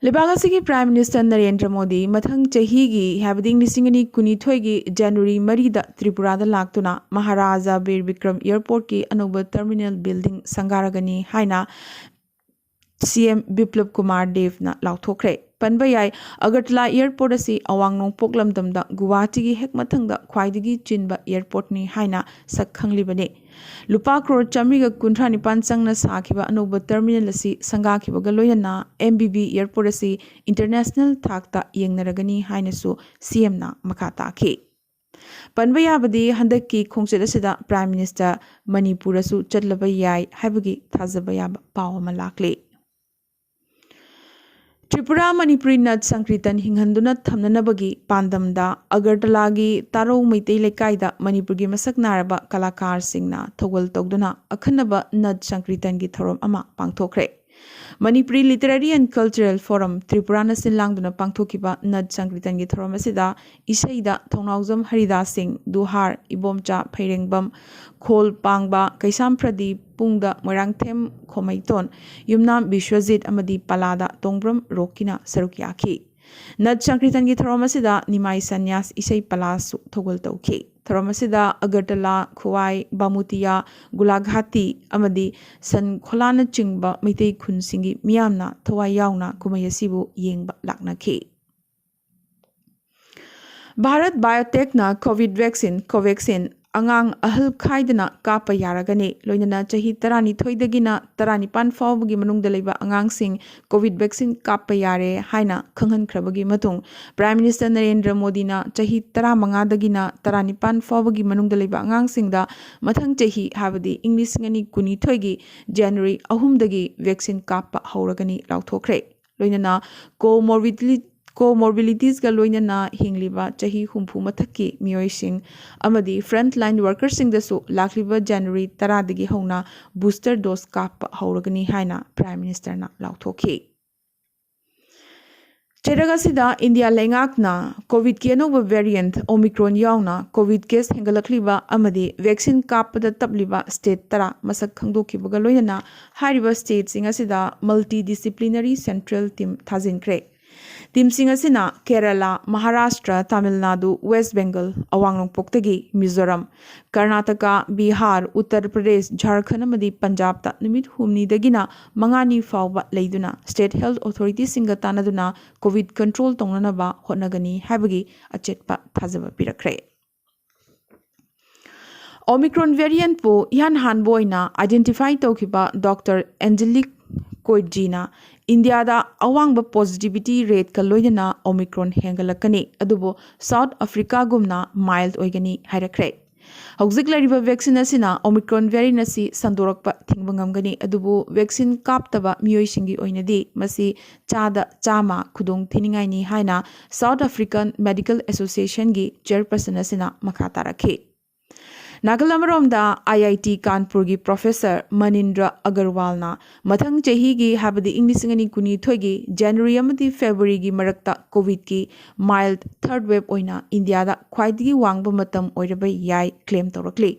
ꯂꯩꯕꯥꯛ ꯑꯁꯤꯒꯤ Prime Minister ꯅꯔꯦꯟꯗ꯭ꯔ ꯃꯣꯗꯤ ꯃꯊꯪ ꯆꯍꯤꯒꯤ, ꯍꯥꯏꯕꯗꯤ ꯂꯤꯁꯤꯡ ꯑꯅꯤ ꯀꯨꯟꯅꯤꯊꯣꯏꯒꯤ January ꯃꯔꯤꯗ ꯇ꯭ꯔꯤꯄꯨꯔꯥꯗ ꯂꯥꯛꯇꯨꯅ ꯃꯍꯥꯔꯥꯖꯥ ꯕꯤꯔ ꯕꯤꯀ꯭ꯔꯝ Airport ꯀꯤ ꯑꯅꯧꯕ terminal building ꯁꯪꯒꯥꯔꯒꯅꯤ ꯍꯥꯏꯅ C M ꯕꯤꯄ꯭ꯂꯕ ꯀꯨꯃꯥꯔ ꯗꯦꯕꯅ ꯂꯥꯎꯊꯣꯛꯈ꯭ꯔꯦ꯫ ꯄꯟꯕ ꯌꯥꯏ, ꯑꯒꯔꯇꯂꯥ Airport ꯑꯁꯤ ꯑꯋꯥꯡ ꯅꯣꯡꯄꯣꯛ ꯂꯝꯗꯝꯗ ꯒꯨꯋꯥꯍꯥꯇꯤꯒꯤ ꯍꯦꯛ ꯃꯊꯪꯗ ꯈ꯭ꯋꯥꯏꯗꯒꯤ ꯆꯤꯟꯕ airport ꯅꯤ ꯍꯥꯏꯅ ꯁꯛ ꯈꯪꯂꯤꯕꯅꯤ꯫ ꯂꯨꯄꯥ ꯀ꯭ꯔꯣꯔ ꯆꯥꯃꯔꯤꯒ ꯀꯨꯟꯊ꯭ꯔꯥ ꯅꯤꯄꯥꯟ ꯆꯪꯅ ꯁꯥꯈꯤꯕ ꯑꯅꯧꯕ terminal ꯑꯁꯤ ꯁꯪꯒꯥꯈꯤꯕꯒ ꯂꯣꯏꯅꯅ M B B Airport ꯑꯁꯤ international ꯊꯥꯛꯇ ꯌꯦꯡꯅꯔꯒꯅꯤ ꯍꯥꯏꯅꯁꯨ C M ꯅ ꯃꯈꯥ ꯇꯥꯈꯤ꯫ ꯄꯟꯕ ꯌꯥꯕꯗꯤ, ꯍꯟꯗꯛꯀꯤ ꯈꯣꯡꯆꯠ ꯑꯁꯤꯗ Prime Minister ꯃꯅꯤꯄꯨꯔꯗꯁꯨ ꯆꯠꯂꯕ ꯌꯥꯏ ꯍꯥꯏꯕꯒꯤ ꯊꯥꯖꯕ ꯌꯥꯕ ꯄꯥꯎ ꯑꯃ ꯂꯥꯛꯂꯤ꯫ ꯇ꯭ꯔꯤꯄꯨꯔꯥ ꯃꯅꯤꯄꯨꯔꯤ ꯅꯠ ꯁꯪꯀ꯭ꯔꯤꯇꯟ ꯍꯤꯡꯍꯟꯗꯨꯅ ꯊꯝꯅꯅꯕꯒꯤ ꯄꯥꯟꯗꯝꯗ ꯑꯒꯔꯇꯂꯥꯒꯤ ꯇꯥꯔꯧ ꯃꯩꯇꯩ ꯂꯩꯀꯥꯏꯗ ꯃꯅꯤꯄꯨꯔꯒꯤ ꯃꯁꯛ ꯅꯥꯏꯔꯕ ꯀꯂꯥꯀꯥꯔꯁꯤꯡꯅ ꯊꯧꯒꯜ ꯇꯧꯗꯨꯅ ꯑꯈꯟꯅꯕ ꯅꯠ ꯁꯪꯀ꯭ꯔꯤꯇꯟꯒꯤ ꯊꯧꯔꯝ ꯑꯃ ꯄꯥꯡꯊꯣꯛꯈ꯭ꯔꯦ꯫ Manipuri Literary and Cultural Forum ꯇ꯭ꯔꯤꯄꯨꯔꯥꯅ ꯁꯤꯟ ꯂꯥꯡꯗꯨꯅ ꯄꯥꯡꯊꯣꯛꯈꯤꯕ ꯅꯠ ꯁꯪꯀ꯭ꯔꯤꯇꯟꯒꯤ ꯊꯧꯔꯝ ꯑꯁꯤꯗ ꯏꯁꯩꯗ ꯊꯧꯅꯥꯎꯖꯝ ꯍꯔꯤꯗꯥꯁ ꯁꯤꯡ, ꯗꯨꯍꯥꯔ, ꯏꯕꯣꯝꯆꯥ ꯐꯩꯔꯦꯡꯕꯝ, ꯈꯣꯜ ꯄꯥꯡꯕ, ꯀꯩꯁꯥꯝ ꯄ꯭ꯔꯗꯤꯞ, ꯄꯨꯡꯗ ꯃꯣꯏꯔꯥꯡꯊꯦꯝ ꯈꯣꯃꯩꯇꯣꯟ, ꯌꯨꯝꯅꯥꯝ ꯕꯤꯁ꯭ꯋꯖꯤꯠ ꯑꯃꯗꯤ ꯄꯂꯥꯗ ꯇꯣꯡꯕ꯭ꯔꯝ ꯔꯣꯛꯀꯤꯅ ꯁꯔꯨꯛ ꯌꯥꯈꯤ꯫ ꯅꯠ ꯁꯪꯀ꯭ꯔꯤꯇꯟꯒꯤ ꯊꯧꯔꯝ ꯑꯁꯤꯗ ꯅꯤꯃꯥꯏ ꯁꯟꯌꯥꯁ ꯏꯁꯩ ꯄꯂꯥꯁꯨ ꯊꯧꯒꯜ ꯇꯧꯈꯤ꯫ ꯊꯧꯔꯝ ꯑꯁꯤꯗ ꯑꯒꯔꯇꯂꯥ, ꯈꯨꯋꯥꯏ, ꯕꯥꯃꯨꯇꯤꯌꯥ, ꯒꯨꯂꯥꯘꯥꯇꯤ ꯑꯃꯗꯤ ꯁꯟ ꯈꯣꯂꯥꯅꯆꯤꯡꯕ ꯃꯩꯇꯩ ꯈꯨꯟꯁꯤꯡꯒꯤ ꯃꯤꯌꯥꯝꯅ ꯊꯋꯥꯏ ꯌꯥꯎꯅ ꯀꯨꯝꯍꯩ ꯑꯁꯤꯕꯨ ꯌꯦꯡꯕ ꯂꯥꯛꯅꯈꯤ꯫ ꯚꯥꯔꯠ ꯕꯥꯏꯑꯣꯇꯦꯛꯅ ꯀꯣꯚꯤꯗ ꯚꯦꯛꯁꯤꯟ ꯀꯣꯚꯦꯛꯁꯤꯟ ꯑꯉꯥꯡ ꯑꯍꯜ ꯈꯥꯏꯗꯅ ꯀꯥꯞꯄ ꯌꯥꯔꯒꯅꯤ꯫ ꯂꯣꯏꯅꯅ ꯆꯍꯤ ꯇꯔꯥꯅꯤꯊꯣꯏꯗꯒꯤꯅ ꯇꯔꯥꯅꯤꯄꯥꯟ ꯐꯥꯎꯕꯒꯤ ꯃꯅꯨꯡꯗ ꯂꯩꯕ ꯑꯉꯥꯡꯁꯤꯡ ꯀꯣꯚꯤꯗ ꯚꯦꯛꯁꯤꯟ ꯀꯥꯞꯄ ꯌꯥꯔꯦ ꯍꯥꯏꯅ ꯈꯪꯍꯟꯈ꯭ꯔꯕꯒꯤ ꯃꯇꯨꯡ, Prime Minister ꯅꯔꯦꯟꯗ꯭ꯔ ꯃꯣꯗꯤꯅ ꯆꯍꯤ ꯇꯔꯥꯃꯉꯥꯗꯒꯤꯅ ꯇꯔꯥꯅꯤꯄꯥꯟ ꯐꯥꯎꯕꯒꯤ ꯃꯅꯨꯡꯗ ꯂꯩꯕ ꯑꯉꯥꯡꯁꯤꯡꯗ ꯃꯊꯪ ꯆꯍꯤ, ꯍꯥꯏꯕꯗꯤ ꯏꯪ ꯂꯤꯁꯤꯡ ꯑꯅꯤ ꯀꯨꯟꯅꯤꯊꯣꯏꯒꯤ ꯖꯅꯋꯥꯔꯤ ꯑꯍꯨꯝꯗꯒꯤ ꯚꯦꯛꯁꯤꯟ ꯀꯥꯞꯄ ꯍꯧꯔꯒꯅꯤ ꯂꯥꯎꯊꯣꯛꯈ꯭ꯔꯦ꯫ ꯂꯣꯏꯅꯅ ꯀꯣꯃꯣꯔꯕꯤꯗꯤ-, ꯀꯣꯃꯣꯔꯕꯤꯂꯤꯇꯤꯁꯒ ꯂꯣꯏꯅꯅ ꯍꯤꯡꯂꯤꯕ ꯆꯍꯤ ꯍꯨꯝꯐꯨ ꯃꯊꯛꯀꯤ ꯃꯤꯑꯣꯏꯁꯤꯡ ꯑꯃꯗꯤ frontline workerꯁꯤꯡꯗꯁꯨ ꯂꯥꯛꯂꯤꯕ ꯖꯅꯋꯥꯔꯤ ꯇꯔꯥꯗꯒꯤ ꯍꯧꯅ booster dose ꯀꯥꯞꯄ ꯍꯧꯔꯒꯅꯤ ꯍꯥꯏꯅ Prime Ministerꯅ ꯂꯥꯎꯊꯣꯛꯈꯤ꯫ ꯆꯩꯔꯛ ꯑꯁꯤꯗ ꯏꯟꯗꯤꯌꯥ ꯂꯩꯉꯥꯛꯅ ꯀꯣꯚꯤꯗꯀꯤ ꯑꯅꯧꯕ variant Omicron ꯌꯥꯎꯅ ꯀꯣꯚꯤꯗ ꯀꯦꯁ ꯍꯦꯟꯒꯠꯂꯛꯂꯤꯕ ꯑꯃꯗꯤ ꯚꯦꯛꯁꯤꯟ ꯀꯥꯞꯄꯗ ꯇꯞꯂꯤꯕ state ꯇꯔꯥ ꯃꯁꯛ ꯈꯪꯗꯣꯛꯈꯤꯕꯒ ꯂꯣꯏꯅꯅ ꯍꯥꯏꯔꯤꯕ stateꯁꯤꯡ ꯑꯁꯤꯗ multidisciplinary central team ꯊꯥꯖꯤꯟꯈ꯭ꯔꯦ꯫ Teamꯁꯤꯡ ꯑꯁꯤꯅ ꯀꯦꯔꯂꯥ, ꯃꯍꯥꯔꯥꯁꯇ꯭ꯔ, ꯇꯥꯃꯤꯜ ꯅꯥꯗꯨ, ꯋꯦꯁ ꯕꯦꯡꯒꯜ, ꯑꯋꯥꯡ ꯅꯣꯡꯄꯣꯛꯇꯒꯤ ꯃꯤꯖꯣꯔꯥꯝ, ꯀꯔꯅꯥꯇꯀꯥ, ꯕꯤꯍꯥꯔ, ꯎꯠꯇꯔ ꯄ꯭ꯔꯗꯦꯁ, ꯖꯥꯔꯈꯟꯗ ꯑꯃꯗꯤ ꯄꯟꯖꯥꯕꯇ ꯅꯨꯃꯤꯠ ꯍꯨꯝꯅꯤꯗꯒꯤꯅ ꯃꯉꯥꯅꯤ ꯐꯥꯎꯕ ꯂꯩꯗꯨꯅ state health authoritiesꯁꯤꯡꯒ ꯇꯥꯟꯅꯗꯨꯅ ꯀꯣꯚꯤꯗ control ꯇꯧꯅꯅꯕ ꯍꯣꯠꯅꯒꯅꯤ ꯍꯥꯏꯕꯒꯤ ꯑꯆꯦꯠꯄ ꯊꯥꯖꯕ ꯄꯤꯔꯛꯈ꯭ꯔꯦ꯫ Omicron variantꯄꯨ ꯏꯍꯥꯟ ꯍꯥꯟꯕ ꯑꯣꯏꯅ identify ꯇꯧꯈꯤꯕ Doctor Angelique Coetzee ꯅ ꯏꯟꯗꯤꯌꯥꯗ ꯑꯋꯥꯡꯕ positivity rateꯀ ꯂꯣꯏꯅꯅ Omicron ꯍꯦꯟꯒꯠꯂꯛꯀꯅꯤ, ꯑꯗꯨꯕꯨ South Africaꯒꯨꯝꯅ mild ꯑꯣꯏꯒꯅꯤ ꯍꯥꯏꯔꯛꯈ꯭ꯔꯦ꯫ ꯍꯧꯖꯤꯛ ꯂꯩꯔꯤꯕ vaccine ꯑꯁꯤꯅ Omicron variant ꯑꯁꯤ ꯁꯟꯗꯣꯔꯛꯄ ꯊꯤꯡꯕ ꯉꯝꯒꯅꯤ, ꯑꯗꯨꯕꯨ vaccine ꯀꯥꯞꯇꯕ ꯃꯤꯑꯣꯏꯁꯤꯡꯒꯤ ꯑꯣꯏꯅꯗꯤ ꯃꯁꯤ ꯆꯥꯗ ꯆꯥꯝꯃ ꯈꯨꯗꯣꯡ ꯊꯤꯅꯤꯡꯉꯥꯏꯅꯤ ꯍꯥꯏꯅ South African Medical Association ꯒꯤ chairperson ꯑꯁꯤꯅ ꯃꯈꯥ ꯇꯥꯔꯛꯈꯤ꯫ ꯅꯥꯀꯜ ꯑꯃꯔꯣꯝꯗ, IIT ꯀꯥꯟꯄꯨꯔꯒꯤ professor ꯃꯅꯤꯟꯗ꯭ꯔ ꯑꯒꯔꯋꯥꯜꯅ ꯃꯊꯪ ꯆꯍꯤꯒꯤ, ꯍꯥꯏꯕꯗꯤ ꯏꯪ ꯂꯤꯁꯤꯡ ꯑꯅꯤ ꯀꯨꯟꯅꯤꯊꯣꯏꯒꯤ January ꯑꯃꯗꯤ February ꯒꯤ ꯃꯔꯛꯇ COVID ꯀꯤ mild third wave ꯑꯣꯏꯅ ꯏꯟꯗꯤꯌꯥꯗ ꯈ꯭ꯋꯥꯏꯗꯒꯤ ꯋꯥꯡꯕ ꯃꯇꯝ ꯑꯣꯏꯔꯕ ꯌꯥꯏ claim ꯇꯧꯔꯛꯂꯤ꯫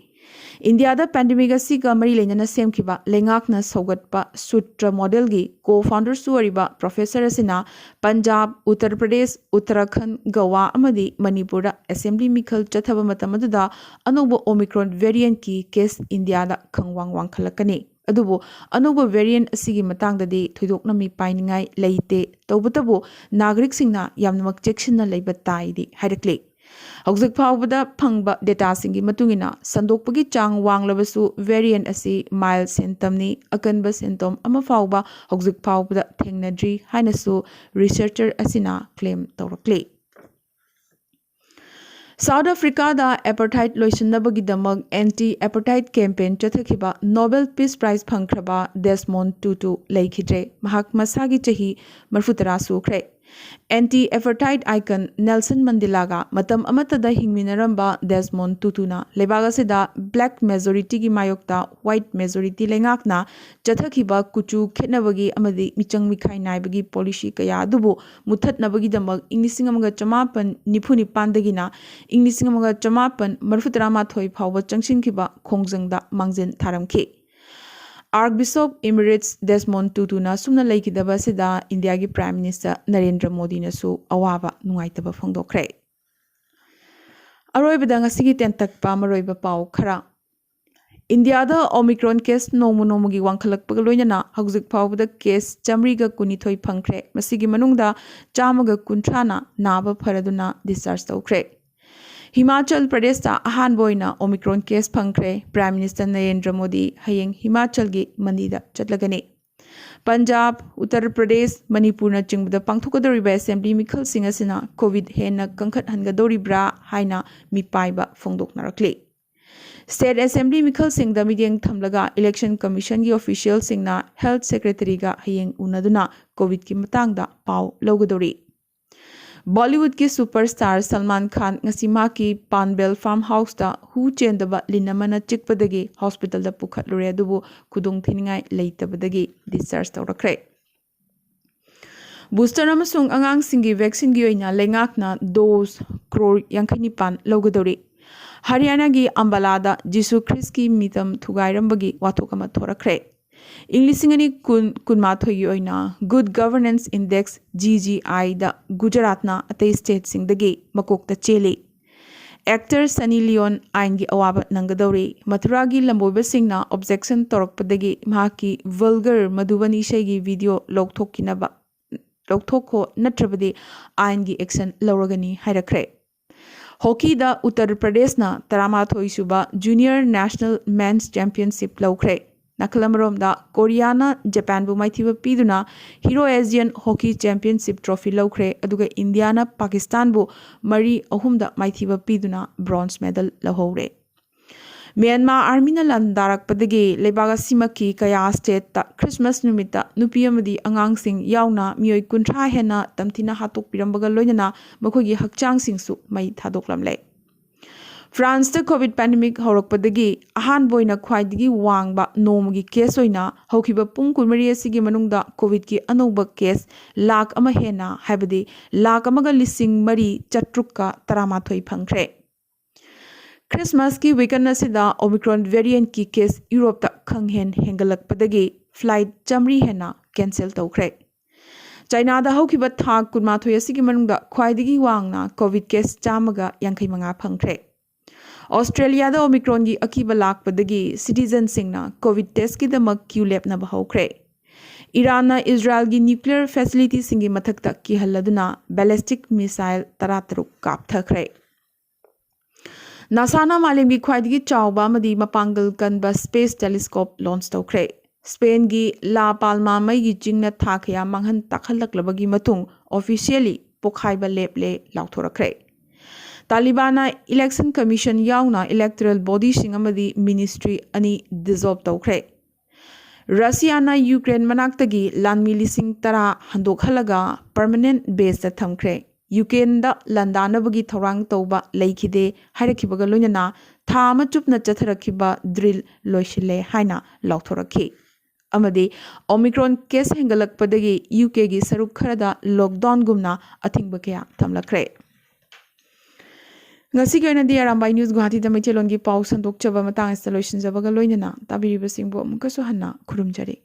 ꯏꯟꯗꯤꯌꯥꯗ pandemic ꯑꯁꯤꯒ ꯃꯔꯤ ꯂꯩꯅꯅ ꯁꯦꯝꯈꯤꯕ ꯂꯩꯉꯥꯛꯅ ꯁꯧꯒꯠꯄ ꯁꯨꯇ꯭ꯔ model ꯒꯤ co-founder ꯁꯨ ꯑꯣꯏꯔꯤꯕ professor ꯑꯁꯤꯅ ꯄꯟꯖꯥꯕ, ꯎꯠꯇꯔ ꯄ꯭ꯔꯗꯦꯁ, ꯎꯠꯇꯔꯥꯈꯟꯗ, ꯒꯋꯥ ꯑꯃꯗꯤ ꯃꯅꯤꯄꯨꯔꯗ assembly ꯃꯤꯈꯜ ꯆꯠꯊꯕ ꯃꯇꯝ ꯑꯗꯨꯗ ꯑꯅꯧꯕ Omicron variant ꯀꯤ case ꯏꯟꯗꯤꯌꯥꯗ ꯈꯪꯋꯥꯡ ꯋꯥꯡꯈꯠꯂꯛꯀꯅꯤ꯫ ꯑꯗꯨꯕꯨ ꯑꯅꯧꯕ variant ꯑꯁꯤꯒꯤ ꯃꯇꯥꯡꯗꯗꯤ ꯊꯣꯏꯗꯣꯛꯅ ꯃꯤꯄꯥꯏꯅꯤꯡꯉꯥꯏ ꯂꯩꯇꯦ꯫ ꯇꯧꯕꯇꯕꯨ ꯅꯥꯒꯔꯤꯛꯁꯤꯡꯅ ꯌꯥꯝꯅꯃꯛ ꯆꯦꯛꯁꯤꯟꯅ ꯂꯩꯕ ꯇꯥꯏꯗꯤ ꯍꯥꯏꯔꯛꯂꯤ꯫ ꯍꯧꯖꯤꯛ ꯐꯥꯎꯕꯗ ꯐꯪꯕ data ꯁꯤꯡꯒꯤ ꯃꯇꯨꯡ ꯏꯟꯅ, ꯁꯟꯗꯣꯛꯄꯒꯤ ꯆꯥꯡ ꯋꯥꯡꯂꯕꯁꯨ variant ꯑꯁꯤ mild symptom ꯅꯤ, ꯑꯀꯟꯕ symptom ꯑꯃ ꯐꯥꯎꯕ ꯍꯧꯖꯤꯛ ꯐꯥꯎꯕꯗ ꯊꯦꯡꯅꯗ꯭ꯔꯤ ꯍꯥꯏꯅꯁꯨ researcher ꯑꯁꯤꯅ claim ꯇꯧꯔꯛꯂꯤ꯫ South Africa ꯗ apartheid ꯂꯣꯏꯁꯤꯟꯅꯕꯒꯤꯗꯃꯛ anti apartheid campaign ꯆꯠꯊꯈꯤꯕ Nobel Peace Prize ꯐꯪꯈ꯭ꯔꯕ ꯗꯦꯁꯃꯣꯟ ꯇꯨꯇꯨ ꯂꯩꯈꯤꯗ꯭ꯔꯦ꯫ ꯃꯍꯥꯛ ꯃꯁꯥꯒꯤ ꯆꯍꯤ ꯃꯔꯤꯐꯨꯇꯔꯥ ꯁꯨꯈ꯭ꯔꯦ꯫ Anti apartheid icon ꯅꯦꯜꯁꯟ ꯃꯟꯗꯦꯂꯥꯒ ꯃꯇꯝ ꯑꯃꯠꯇꯗ ꯍꯤꯡꯃꯤꯟꯅꯔꯝꯕ ꯗꯦꯁꯃꯣꯟ ꯇꯨꯇꯨꯅ ꯂꯩꯕꯥꯛ ꯑꯁꯤꯗ black majority ꯒꯤ ꯃꯥꯌꯣꯛꯇ white majority ꯂꯩꯉꯥꯛꯅ ꯆꯠꯊꯈꯤꯕ ꯀꯨꯆꯨ ꯈꯦꯠꯅꯕꯒꯤ ꯑꯃꯗꯤ ꯃꯤꯆꯪ ꯃꯤꯈꯥꯏ ꯅꯥꯏꯕꯒꯤ policy ꯀꯌꯥ ꯑꯗꯨꯕꯨ ꯃꯨꯠꯊꯠꯅꯕꯒꯤꯗꯃꯛ ꯏꯪ ꯂꯤꯁꯤꯡ ꯑꯃꯒ ꯆꯃꯥꯄꯟ ꯅꯤꯐꯨ ꯅꯤꯄꯥꯟꯗꯒꯤꯅ ꯏꯪ ꯂꯤꯁꯤꯡ ꯑꯃꯒ ꯆꯃꯥꯄꯟ ꯃꯔꯤꯐꯨꯇꯔꯥ ꯃꯥꯊꯣꯏ ꯐꯥꯎꯕ ꯆꯪꯁꯤꯟꯈꯤꯕ ꯈꯣꯡꯖꯪꯗ ꯃꯥꯡꯖꯤꯜ ꯊꯥꯔꯝꯈꯤ꯫ Archbishop Emeritus ꯗꯦꯁꯃꯣꯟ ꯇꯨꯇꯨꯅ ꯑꯁꯨꯝꯅ ꯂꯩꯈꯤꯗꯕ ꯑꯁꯤꯗ ꯏꯟꯗꯤꯌꯥꯒꯤ Prime Minister ꯅꯔꯦꯟꯗ꯭ꯔ ꯃꯣꯗꯤꯅꯁꯨ ꯑꯋꯥꯕ ꯅꯨꯡꯉꯥꯏꯇꯕ ꯐꯣꯡꯗꯣꯛꯈ꯭ꯔꯦ꯫ ꯑꯔꯣꯏꯕꯗ ꯉꯁꯤꯒꯤ ꯇꯦꯟꯇꯛꯄ ꯃꯔꯨꯑꯣꯏꯕ ꯄꯥꯎ ꯈꯔ꯫ ꯏꯟꯗꯤꯌꯥꯗ Omicron case ꯅꯣꯡꯃ ꯅꯣꯡꯃꯒꯤ ꯋꯥꯡꯈꯠꯂꯛꯄꯒ ꯂꯣꯏꯅꯅ ꯍꯧꯖꯤꯛ ꯐꯥꯎꯕꯗ case ꯆꯥꯃꯔꯤꯒ ꯀꯨꯟꯅꯤꯊꯣꯏ ꯐꯪꯈ꯭ꯔꯦ꯫ ꯃꯁꯤꯒꯤ ꯃꯅꯨꯡꯗ ꯆꯥꯝꯃꯒ ꯀꯨꯟꯊ꯭ꯔꯥꯅ ꯅꯥꯕ ꯐꯔꯗꯨꯅ discharge ꯇꯧꯈ꯭ꯔꯦ꯫ ꯍꯤꯃꯥꯆꯜ ꯄ꯭ꯔꯗꯦꯁꯇ ꯑꯍꯥꯟꯕ ꯑꯣꯏꯅ Omicron case ꯐꯪꯈ꯭ꯔꯦ꯫ Prime Minister ꯅꯔꯦꯟꯗ꯭ꯔ ꯃꯣꯗꯤ ꯍꯌꯦꯡ ꯍꯤꯃꯥꯆꯜꯒꯤ ꯃꯟꯗꯤꯗ ꯆꯠꯂꯒꯅꯤ꯫ ꯄꯟꯖꯥꯕ, ꯎꯠꯇꯔ ꯄ꯭ꯔꯗꯦꯁ, ꯃꯅꯤꯄꯨꯔꯅꯆꯤꯡꯕꯗ ꯄꯥꯡꯊꯣꯛꯀꯗꯧꯔꯤꯕ assembly ꯃꯤꯈꯜꯁꯤꯡ ꯑꯁꯤꯅ COVID ꯍꯦꯟꯅ ꯀꯟꯈꯠꯍꯟꯒꯗꯧꯔꯤꯕ꯭ꯔꯥ ꯍꯥꯏꯅ ꯃꯤꯄꯥꯏꯕ ꯐꯣꯡꯗꯣꯛꯅꯔꯛꯂꯤ꯫ State Assembly ꯃꯤꯈꯜꯁꯤꯡꯗ ꯃꯤꯠꯌꯦꯡ ꯊꯝꯂꯒ Election Commissionꯒꯤ officialꯁꯤꯡꯅ Health Secretaryꯒ ꯍꯌꯦꯡ ꯎꯅꯗꯨꯅ COVID-ꯀꯤ ꯃꯇꯥꯡꯗ ꯄꯥꯎ ꯂꯧꯒꯗꯧꯔꯤ꯫ Bollywoodꯀꯤ superstar Salman Khan ꯉꯁꯤ ꯃꯍꯥꯛꯀꯤ Panvel farm houseꯇ ꯍꯨ ꯆꯦꯟꯗꯕ ꯂꯤꯟ ꯑꯃꯅ ꯆꯤꯛꯄꯗꯒꯤ hospitalꯗ ꯄꯨꯈꯠꯂꯨꯔꯦ, ꯑꯗꯨꯕꯨ ꯈꯨꯗꯣꯡꯊꯤꯅꯤꯡꯉꯥꯏ ꯂꯩꯇꯕꯗꯒꯤ discharge ꯇꯧꯔꯛꯈ꯭ꯔꯦ꯫ Booster ꯑꯃꯁꯨꯡ ꯑꯉꯥꯡꯁꯤꯡꯒꯤ vaccineꯒꯤ ꯑꯣꯏꯅ ꯂꯩꯉꯥꯛꯅ dose crore ꯌꯥꯡꯈꯩ ꯅꯤꯄꯥꯟ ꯂꯧꯒꯗꯧꯔꯤ꯫ ꯍꯔꯤꯌꯥꯅꯥꯒꯤ ꯑꯝꯕꯥꯂꯥꯗ ꯖꯤꯁꯨ ꯈ꯭ꯔꯤꯁꯀꯤ ꯃꯤꯇꯝ ꯊꯨꯒꯥꯏꯔꯝꯕꯒꯤ ꯋꯥꯊꯣꯛ ꯑꯃ ꯊꯣꯔꯛꯈ꯭ꯔꯦ꯫ ꯏꯪ ꯂꯤꯁꯤꯡ ꯑꯅꯤ ꯀꯨꯟ ꯀꯨꯟꯃꯥꯊꯣꯏꯒꯤ ꯑꯣꯏꯅ Good Governance Index, GGIꯗ ꯒꯨꯖꯔꯥꯠꯅ ꯑꯇꯩ stateꯁꯤꯡꯗꯒꯤ ꯃꯀꯣꯛꯇ ꯆꯦꯜꯂꯤ꯫ Actor Sunny Leone ꯑꯥꯏꯟꯒꯤ ꯑꯋꯥꯕ ꯅꯪꯒꯗꯧꯔꯤ꯫ ꯃꯊꯨꯔꯥꯒꯤ ꯂꯝꯕꯣꯏꯕꯁꯤꯡꯅ objection ꯇꯧꯔꯛꯄꯗꯒꯤ ꯃꯍꯥꯛꯀꯤ vulgar ꯃꯙꯨꯕꯅꯤ ꯏꯁꯩꯒꯤ video ꯂꯧꯊꯣꯛꯈꯤꯅꯕ, ꯂꯧꯊꯣꯛꯈꯣ, ꯅꯠꯇ꯭ꯔꯕꯗꯤ ꯑꯥꯏꯟꯒꯤ action ꯂꯧꯔꯒꯅꯤ ꯍꯥꯏꯔꯛꯈ꯭ꯔꯦ꯫ Hockeyꯗ ꯎꯠꯇꯔ ꯄ꯭ꯔꯗꯦꯁꯅ ꯇꯔꯥꯃꯥꯊꯣꯏ ꯁꯨꯕ Junior National Men's Championship ꯂꯧꯈ꯭ꯔꯦ꯫ ꯅꯥꯀꯜ ꯑꯃꯔꯣꯝꯗ ꯀꯣꯔꯤꯌꯥꯅ ꯖꯄꯥꯟꯕꯨ ꯃꯥꯏꯊꯤꯕ ꯄꯤꯗꯨꯅ Hero Asian Hockey Championship trophy ꯂꯧꯈ꯭ꯔꯦ, ꯑꯗꯨꯒ ꯏꯟꯗꯤꯌꯥꯅ ꯄꯥꯀꯤꯁꯇꯥꯟꯕꯨ ꯃꯔꯤ ꯑꯍꯨꯝꯗ ꯃꯥꯏꯊꯤꯕ ꯄꯤꯗꯨꯅ bronze medal ꯂꯧꯍꯧꯔꯦ꯫ ꯃ꯭ꯌꯥꯟꯃꯥꯔ armyꯅ ꯂꯥꯟꯗꯥꯔꯛꯄꯗꯒꯤ ꯂꯩꯕꯥꯛ ꯑꯁꯤꯃꯛꯀꯤ ꯀꯌꯥ stateꯇ Christmas ꯅꯨꯃꯤꯠꯇ ꯅꯨꯄꯤ ꯑꯃꯗꯤ ꯑꯉꯥꯡꯁꯤꯡ ꯌꯥꯎꯅ ꯃꯤꯑꯣꯏ ꯀꯨꯟꯊ꯭ꯔꯥ ꯍꯦꯟꯅ ꯇꯝꯊꯤꯅ ꯍꯥꯠꯇꯣꯛꯄꯤꯔꯝꯕꯒ ꯂꯣꯏꯅꯅ ꯃꯈꯣꯏꯒꯤ ꯍꯛꯆꯥꯡꯁꯤꯡꯁꯨ ꯃꯩ ꯊꯥꯗꯣꯛꯂꯝꯂꯦ꯫ Franceꯇ COVID pandemic ꯍꯧꯔꯛꯄꯗꯒꯤ ꯑꯍꯥꯟꯕ ꯑꯣꯏꯅ ꯈ꯭ꯋꯥꯏꯗꯒꯤ ꯋꯥꯡꯕ ꯅꯣꯡꯃꯒꯤ case ꯑꯣꯏꯅ ꯍꯧꯈꯤꯕ ꯄꯨꯡ ꯀꯨꯟꯃꯔꯤ ꯑꯁꯤꯒꯤ ꯃꯅꯨꯡꯗ COVIDꯀꯤ ꯑꯅꯧꯕ case ꯂꯥꯈ ꯑꯃ ꯍꯦꯟꯅ, ꯍꯥꯏꯕꯗꯤ ꯂꯥꯈ ꯑꯃꯒ ꯂꯤꯁꯤꯡ ꯃꯔꯤ ꯆꯥꯇ꯭ꯔꯨꯛꯀ ꯇꯔꯥꯃꯥꯊꯣꯏ ꯐꯪꯈ꯭ꯔꯦ꯫ Christmasꯀꯤ weekend ꯑꯁꯤꯗ Omicron variantꯀꯤ case Europeꯇ ꯈꯪꯍꯦꯟ ꯍꯦꯟꯒꯠꯂꯛꯄꯗꯒꯤ flight ꯆꯥꯃꯔꯤ ꯍꯦꯟꯅ cancel ꯇꯧꯈ꯭ꯔꯦ꯫ ꯆꯥꯏꯅꯥꯗ ꯍꯧꯈꯤꯕ ꯊꯥ ꯀꯨꯟꯃꯥꯊꯣꯏ ꯑꯁꯤꯒꯤ ꯃꯅꯨꯡꯗ ꯈ꯭ꯋꯥꯏꯗꯒꯤ ꯋꯥꯡꯅ COVID case ꯆꯥꯝꯃꯒ ꯌꯥꯡꯈꯩ ꯃꯉꯥ ꯐꯪꯈ꯭ꯔꯦ꯫ ꯑꯣꯁꯇ꯭ꯔꯦꯂꯤꯌꯥꯗ Omicronꯒꯤ ꯑꯀꯤꯕ ꯂꯥꯛꯄꯗꯒꯤ citizenꯁꯤꯡꯅ COVID testꯀꯤꯗꯃꯛ queue ꯂꯦꯞꯅꯕ ꯍꯧꯈ꯭ꯔꯦ꯫ ꯏꯔꯥꯟꯅ ꯏꯖꯔꯥꯏꯜꯒꯤ nuclear facilityꯁꯤꯡꯒꯤ ꯃꯊꯛꯇ ꯀꯤꯍꯜꯂꯗꯨꯅ ballistic missile ꯇꯔꯥꯇꯔꯨꯛ ꯀꯥꯞꯊꯈ꯭ꯔꯦ꯫ NASAꯅ ꯃꯥꯂꯦꯝꯒꯤ ꯈ꯭ꯋꯥꯏꯗꯒꯤ ꯆꯥꯎꯕ ꯑꯃꯗꯤ ꯃꯄꯥꯡꯒꯜ ꯀꯟꯕ space telescope launch ꯇꯧꯈ꯭ꯔꯦ꯫ Spainꯒꯤ La Palma ꯃꯩꯒꯤ ꯆꯤꯡꯅ ꯊꯥ ꯀꯌꯥ ꯃꯥꯡꯍꯟ ꯇꯥꯛꯍꯜꯂꯛꯂꯕꯒꯤ ꯃꯇꯨꯡ officially ꯄꯣꯈꯥꯏꯕ ꯂꯦꯞꯂꯦ ꯂꯥꯎꯊꯣꯔꯛꯈ꯭ꯔꯦ꯫ ꯇꯥꯂꯤꯕꯥꯟꯅ ꯏꯂꯦꯛꯁꯟ ꯀꯃꯤꯁꯟ ꯌꯥꯎꯅ ꯏꯂꯦꯛꯇꯣꯔꯦꯜ ꯕꯣꯗꯤꯁꯤꯡ ꯑꯃꯗꯤ ꯃꯤꯅꯤꯁꯇ꯭ꯔꯤ ꯑꯅꯤ ꯗꯤꯖꯣꯜꯕ ꯇꯧꯈ꯭ꯔꯦ꯫ ꯔꯁꯤꯌꯥꯅ ꯌꯨꯀ꯭ꯔꯦꯟ ꯃꯅꯥꯛꯇꯒꯤ ꯂꯥꯟꯃꯤ ꯂꯤꯁꯤꯡ ꯇꯔꯥ ꯍꯟꯗꯣꯛꯍꯜꯂꯒ ꯄꯔꯃꯅꯦꯟ ꯕꯦꯁꯇ ꯊꯝꯈ꯭ꯔꯦ꯫ ꯌꯨꯀ꯭ꯔꯦꯟꯗ ꯂꯥꯟꯗꯥꯅꯕꯒꯤ ꯊꯧꯔꯥꯡ ꯇꯧꯕ ꯂꯩꯈꯤꯗꯦ ꯍꯥꯏꯔꯛꯈꯤꯕꯒ ꯂꯣꯏꯅꯅ ꯊꯥ ꯑꯃ ꯆꯨꯞꯅ ꯆꯠꯊꯔꯛꯈꯤꯕ ꯗ꯭ꯔꯤꯜ ꯂꯣꯏꯁꯤꯜꯂꯦ ꯍꯥꯏꯅ ꯂꯥꯎꯊꯣꯔꯛꯈꯤ꯫ ꯑꯃꯗꯤ ꯑꯣꯃꯤꯀ꯭ꯔꯣꯟ ꯀꯦꯁ ꯍꯦꯟꯒꯠꯂꯛꯄꯗꯒꯤ ꯌꯨ ꯀꯦꯒꯤ ꯁꯔꯨꯛ ꯈꯔꯗ ꯂꯣꯛꯗꯥꯎꯟꯒꯨꯝꯅ ꯑꯊꯤꯡꯕ ꯀꯌꯥ ꯊꯝꯂꯛꯈ꯭ꯔꯦ꯫ ꯉꯁꯤꯒꯤ ꯑꯣꯏꯅꯗꯤ ꯑꯔꯥꯝꯕꯥꯏ ꯅ꯭ꯌꯨꯁ ꯒꯨꯋꯥꯍꯥꯇꯤꯗ ꯃꯩꯇꯩꯂꯣꯟꯒꯤ ꯄꯥꯎ ꯁꯟꯗꯣꯛꯆꯕ ꯃꯇꯥꯡ ꯑꯁꯤꯗ ꯂꯣꯏꯁꯤꯟꯖꯕꯒ ꯂꯣꯏꯅꯅ ꯇꯥꯕꯤꯔꯤꯕꯁꯤꯡꯕꯨ ꯑꯃꯨꯛꯀꯁꯨ ꯍꯟꯅ ꯈꯨꯔꯨꯝꯖꯔꯤ꯫